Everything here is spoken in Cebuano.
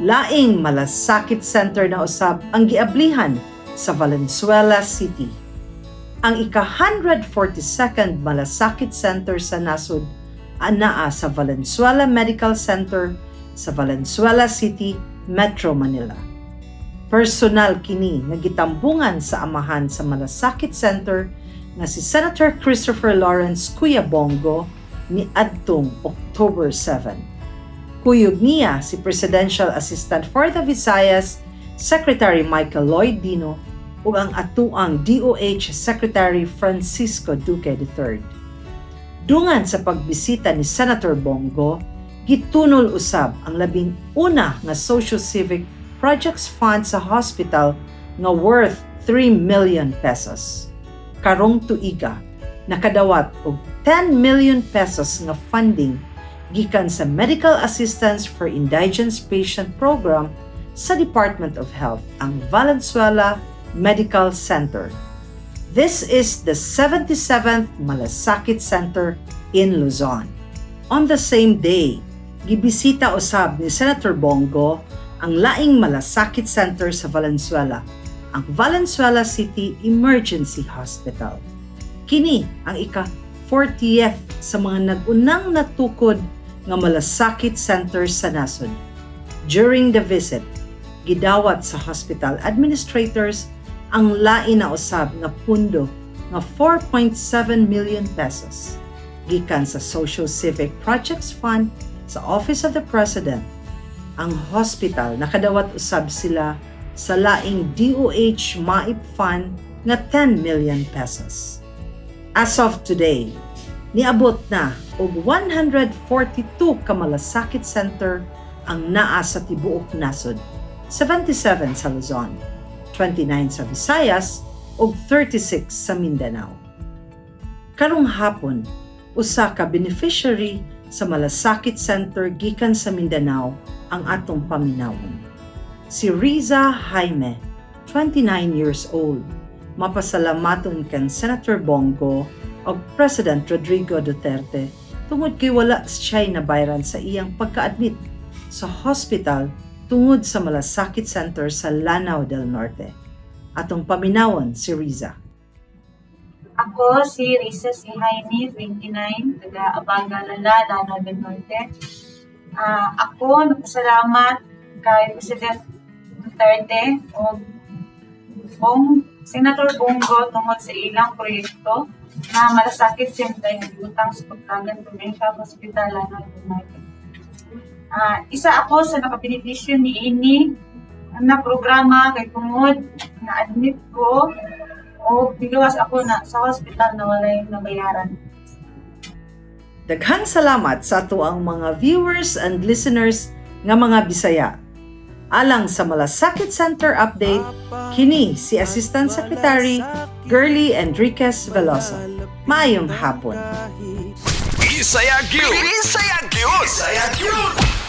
Laing Malasakit Center na usab ang giablihan sa Valenzuela City. Ang ika-142nd Malasakit Center sa nasod anaa sa Valenzuela Medical Center sa Valenzuela City, Metro Manila. Personal kini nga gitambungan sa amahan sa Malasakit Center nga si Senator Christopher Lawrence Kuya Bong Go ni adtong October 7. Kuyog niya si Presidential Assistant for the Visayas, Secretary Michael Lloyd Dino, ug ang atuang DOH Secretary Francisco Duque III. Dungan sa pagbisita ni Senator Bong Go, gitunol usab ang 11 nga Socio-Civic Projects Fund sa hospital nga worth 3 million pesos. Karong tuiga, nakadawat og 10 million pesos nga funding gikan sa Medical Assistance for Indigent Patient Program sa Department of Health ang Valenzuela Medical Center. This is the 77th Malasakit Center in Luzon. On the same day, gibisita usab ni Senator Bong Go ang laing Malasakit Center sa Valenzuela, ang Valenzuela City Emergency Hospital. Kini ang ika-40th sa mga nag-unang natukod nga Malasakit Center sa nasod. During the visit, gidawat sa hospital administrators ang lain na usab nga pundo nga 4.7 million pesos gikan sa Social Civic Projects Fund sa Office of the President. Ang hospital nakadawat usab sila sa laing DOH MAIP Fund nga 10 million pesos. As of today, niabot na og 142 ka Malasakit Center ang naa sa tibuok nasod, 77 sa Luzon, 29 sa Visayas ug 36 sa Mindanao. Karong hapon, usa ka beneficiary sa Malasakit Center gikan sa Mindanao ang atong paminawon. Si Riza Jaime, 29 years old, mapasalamaton kan Senator Bong Go ug President Rodrigo Duterte tungod kay wala siya nabayran sa iyang pagka-admit sa hospital tungod sa Malasakit Center sa Lanao del Norte. Atong paminawon si Riza. Ako si Risa si Jaime, 29, taga Abaga, Lala, Lanao del Norte. Ako nagpasalamat kay President Duterte o kong Senator Bong Go tungod sa ilang proyekto na Malasakit Center nga gibutang sa Pagkangan Provincial Hospital, Lanao del Norte. Isa ako sa nakabenepisyo niini na programa kay tungod na admit ko o gigawas ako na sa hospital na walay nabayaran. Daghang salamat sa atoang mga viewers and listeners nga mga Bisaya. Alang sa Malasakit Center update, kini si Assistant Secretary Girlie Enriquez Veloso. Maayong hapon. Bisaya gyud. Bisaya gyud. Bisaya gyud.